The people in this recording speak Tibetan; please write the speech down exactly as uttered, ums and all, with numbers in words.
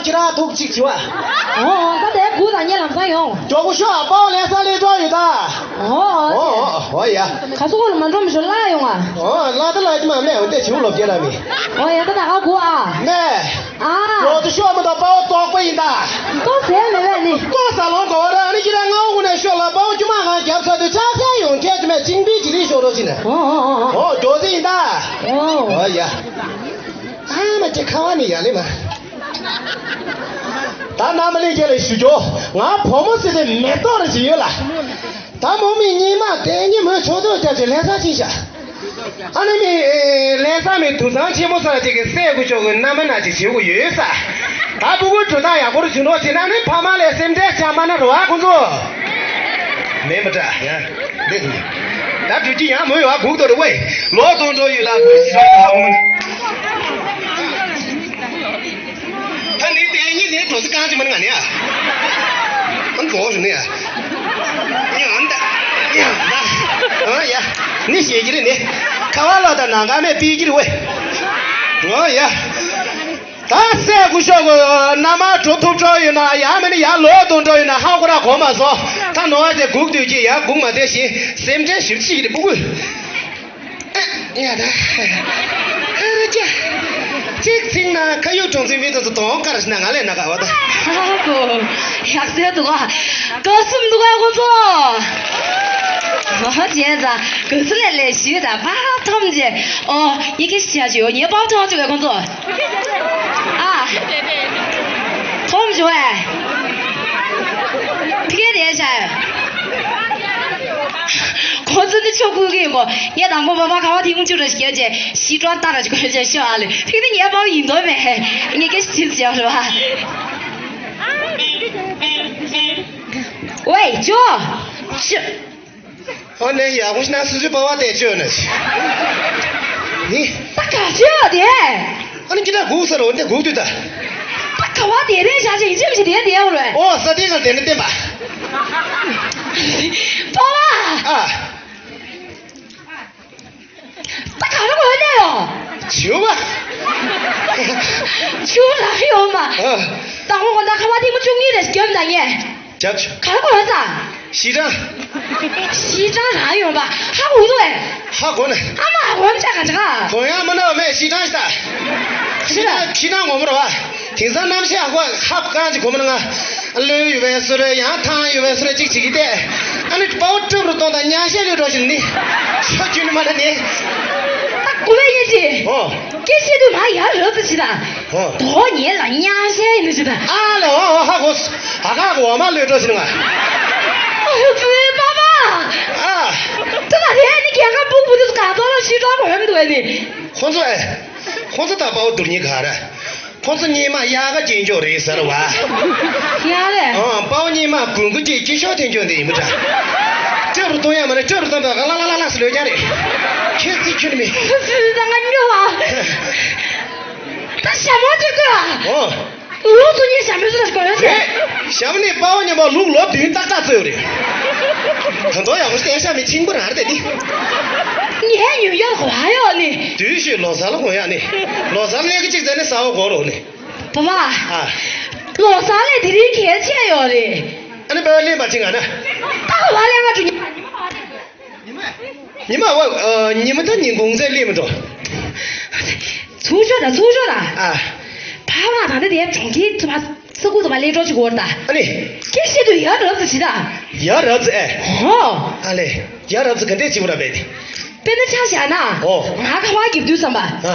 ཁྱེད་རང་ཐུག་གཅིག་བྱེད་པ། ཨོ་ཨོ། ད་དེ་གུ་དང་ངེད་ལམ་སང་ཡོང་། མགྱོགས་པོ་ཤོག་ཨ། དཔའ་བོ་ལེ་ས་ལེ་འགྲོ་ཡོད་ད། ཨོ་ཨོ། ཨོ་ཨོ་ཨོ་ཡ། ག་ཚོད་ལ་མ་འགྲོ་མི་ཤོག་ལ་ཡོང་ཨ། ཨོ་ལ་ད་ལ་ཡ་ཅི་མ་མེད་འོ་དེ་བྱུང་ལོ་བརྒྱད་ར་མི། ཨོ་ཡ་ད་ད་ག་གུ་ཨ། མེ། ཨ། མགྱོགས་པོ་ཤོག་མི་ད་དཔའ་བོ་བཙོག་པ་ཡིན་ད། ལྟོ་ཟས་མེད་པས་ནི། ལྟོ་ཟ་ལོང་གོ་ར་ཨ་ནི་ཁྱེད་རང་ང་འོ་གུ་ནས་ཤོག་ལ་དཔའ་བོ་ཅུ་མ་གང་རྒྱབ་ས་དུ་ཆ་ས་ཡོང་ཁྱེད་ཅི་མེད་ཅིང་པི་ཅི་རི་ཤོག་རོ་ཅི་ནས། ཨོ་ཨོ་ཨོ་ཨོ། ཨོ་མགྱོགས་ཟིན་ཡིན་ད། ཨོ། ཨོ་ཡ། ཨ་མ་ཅི་ཁ་བ་ནི་ཡ་ལེ་མ། ད་ནམ་ལས་རྒྱལ་ལས་ཞུ་རྒྱོ། ང་བུ་མོ་ཟེར་ཏེ་མེ་ཏོག་རེ་ཞིག་ཡོད་ལ། ད་མོ་མི་གཉིས་མ་དེ་གཉིས་མོས་ཆོག་ཐོག་རྒྱབ་ཀྱི་ལྷ་ས་ཕྱིན་ཤག་ཨ་ནི་མི་ལྷ་ས་མི་དུང་སང་ཆེན་མོ་ས་ཅིག་གི་སྲས་སྐུ་ཞབས་ཀྱི་མནའ་མ་ན་ཅིག་བྱེད་དགོས་ཡོད་ས། ད་ཕྲུ་གུ་གྲུ་ན་ཡག་པོ་རུ་བྱུང་རོགས་བྱེད་ན་ནི་ཕ་མ་ལས་སེམས་ཁྲལ་བྱ་མ་ན་རོ་ཨ་ཁོང་ཚོ། མེད་མི་འདྲ་ཡ། འདི་ད་དུས་ཀྱི་ཡང་མོས་ཡོད་ཨ་སྒུག་དོ་རུ་ཝེ། ལོ་དང་འགྲོ་ཡོད་ལ་དུས་ཀྱི་ཡང་ཧ་མོ། ད་ནི་དེ་ཉིད་ནས་གྲོ་སི་གང་ཅི་མ་ནི་ང་ནི་ཨ། ཨ་འགྲོ་ཞུ་ནི་ཨ། ཉ་འདའ། ཉ་འདའ། ཨ་ཡ། ནི་ཞེས་ཀྱི་རེད་ནི། ཁ་བ་ལོ་དང་ནང་ག་མེད་པི་ཀྱི་རེད་ཝེ། ཨ་ཡ། ད་སྲས་སྐུ་ཞབས་ཀྱི་མནའ་མ་འགྲོ་ཐུབ་འགྲོ་ཡོད་ན་ཡང་མིན་ན་ཡང་ལོ་དང་འགྲོ་ཡོད་ན་ཧ་གོ་ར་གོ་མ་སོང་། ད་ནོར་བ་དེ་སྒུག་དུས་ཀྱི་ཡང་སྒུག་མ་བསྡད་ཤིང་སེམས་ཁྲལ་ཞིབ་ཅིག་རེད་སྤུ་གུ། ཡ་ད། ཨ་ར་ཅ། གཅིག་ཚིག་ན་ཁ་ཡོད་གྲོང་ཚིག་མི་དང་དུ་དོང་དཀར་ཞིག་ན་ང་ལས་ན་ག་བ་ད། ཧ་གོ། ཡག་སེ་འདུག་ག་ག་སུམ་འདུག་ག་ཁོ་ཚོ། ཨོ་བྱས་ཙང་ག་ཚོད་ལས་ལས་ཞུས་ད་ཕ་ཐོམ་ཅེ། ཨོ་ཡི་གེ་ཤ་ཅེ་ཡོ་ཉེ་པའོ་ཐོམ་ཅེ་ག་ཁོ་ཚོ། ཨ། ཐོམ་ཅེ་བས། ཕི་གེ་རེ་ཤ་ཡོ། ཁོ་ཚོ་འདི་ཆོ་ཀུ་གི་ཡིན་གོ། ངས་དང་པོ་བ་བ་ཁ་བ་ཐིག་མུ་ཆུ་ར་ཞིག་རྒྱབ་རྗེས་ཤི་ཀྲོ་ཏ་ར་ཞིག་གོ་རྒྱབ་ཤོ་ཨ་ལེ་ཐིག་ཏི་ངས་བ་ཡིན་དོ་མེད། ངས་ཀེ་ཤི་ཐིག་ཅེ་ར་བ། ཝེ་ཅོ། ཅོ། ཨ་ནེ་ཡ་ཧུ་ཤི་ན་སུ་སུ་པ་བ་ཏེ་ཅོ་ནེ། ནི། ད་ག་ཅོ་དེ། ཨ་ནི་ཁྱེད་ད་སྒུག་ས་རོ་འདི་སྒུག་དུས་ད། ད་ག་བ་དེ་རེད་བཞག་ཅིག་ཡིན་ཅི་མི་ཤེས་དེ་དེ་ཡོང་རེད། ཨོ་ས་དེ་ག་དེ་ནི་བསྟན་པ། པ་བ། ཨ། ད་ག་རེ་གོ་ནས་ཡོང་། ཆུ་བ། ཆུ་ར་ཡོང་མ། ཨ། ད་ཧོ་གོ་ད་ཁ་བ་དེ་མོ་ཆུང་ངེ་རེད་སྐྱོབ་ད་ངས། རྒྱབ་ཆུ། ག་རེ་གོ་ཡོང་ས། ཤི་ཀྲང་། ཤི་ཀྲང་རང་ཡོང་པ་ཧ་གོ་འདུག་ཨེ། ཧ་གོ་ནས། ཨ་མ་ཧ་གོ་མ་ཆ་ག་ཆ་ག་གོ་ཡང་མ་ན་བ་མེད་ཤི་ཀྲང་ཤི་ད། ཤི་ཀྲང་ཤི་ཀྲང་ངོ་མ་ར་བ། དེང་སང་གནམ་གཤིས་ཧ་གོ་ཧ་གང་ཅིག་གོ་མ་ན་ང་། ལོས་ཡོད་པའི་སོ་རེ་ཡང་ཐང་ཡོད་པའི་སོ་རེ་ཅིག་ཅིག་གིས་ཏེ། ཨ་ནི་དཔའ་བོ་སྐྲུབ་རུ་གཏོང་དང་ཉག་ཤས་ལོས་འགྲོ་བཞིན་ནི། ཤ་རྒྱུ་ནི་མ་ན་ནི། ད་གོ་བས་ཡིན་ཅི། ཨོ། སྐད་ཆ་དུ་མ་ཡར་རབ་ཏུ་ཕྱི་དང་། ཨོ། དོ་ཉེ་ལ་ཉག་ཤས་ཡིན་ནི་ཕྱི་དང་། ཨ་ལེ་ཨོ་ཨོ་ཧ་གོ། ཨ་ཁ་གོ་བ་མ་ལོས་འགྲོ་ཕྱིན་ང་། ཨོ་ཧོ་བུའི་པ་པ། ཨ། ད་ད་དེ་ནི་རྒྱལ་ཁབ་སྤུག་སྤུག་དུ་ག་ཏོ་ལ་ཤི་ཀྲང་གོ་ཧམ་དུ་བས་ནི། ཁོ་ཚོ་ཨེ། ཁོ་ཚོ་ད་དཔའ་བོ་དུར་ཉེ་ག་ར། ཁོ་ཚོ་གཉིས་མ་དབྱར་ཁ་སྐྱེས་མཆོག་རེད་ཟེར་བ། དབྱར་རེད། ཨང་དཔའ་བོ་གཉིས་མ་དགུན་ཁ་སྐྱེས་སྐྱེས་ཤོག་ཐོན་མཆོག་འདི་ཡིན་པ་འདྲ། སྐྲ་རུ་གཏོང་ཡ་མ་རེད་སྐྲ་རུ་གཏོང་པ་ལ་ལ་ལ་ལ་སི་ལོས་ཀྱང་རེད། ཁྱེད་ཚིག་ཁྱོད་མི། ད་ང་སྨྱོ་བ། ད་ཞྭ་མོ་དེ་དགོས་ཨ། ཨོ། ལུག་ཚོ་གཉིས་ཞྭ་མོ་ཚོ་ལ་དགོས་ཡོད་ཟེར། རེད། ཞྭ་མོ་ནི་དཔའ་བོ་མཉམ་པོ་ལུག་ལོ་བདུན་ཏག་ཏག་ཚོད་ཡོད་རེད། ད་དོ་ཡག་པོ་བསྟན་ཤ་མི་ཆིང་པོ་རང་རེད་དེ། ངས་ཉུང་ཡོད་གོ་ཧ་ཡོད་ནི། དུས་ཤོད་ལོ་གསར་ལ་གོ་ཡག་ནི། ལོ་གསར་ལ་གཅིག་ཟེར་ནི་ས་འོག་གོ་རོགས་ནི། བུ་མ། ཨ། ལོ་གསར་ལས་དེ་རིང་གལ་ཆེ་ཡོད་རེད། ཨ་ནི་བོད་ལེན་པ་ཅི་ང་ན། ད་བ་ལེན་ང་འགྲོ་ཉི་མ། ཉི་མ་བ་ཨ། ཉི་མ་ད་ཉིན་གུང་ཚེ་ལེན་མི་འགྲོ། ཚུགས་ཤོག་ད་ཚུགས་ཤོག་ད། ཨ། ཕ་མ་ད་ནི་དེ་གྲོང་ཁྱེར་དུ་མ་ས་ཁུག་དུ་མ་ལེན་འགྲོ་ཅིག་གོ་ད། ཨ་ནི། སྐད་བཤད་དུས་ཡ་རབས་ཚུ་ཞིག་ད། ཡ་རབས་ཚུ་ཨེ། ཧོ། ཨ་ལེ། ཡ་རབས་ཚུ་ག་འདྲས་ཅིག་བུ་ར་བས་དེ། དཔེར་ན་ཆ་བཞག་ན། ཨོ། ང་ཁ་བ་རྒྱབ་དུས་ཙམ་པ། ཨ།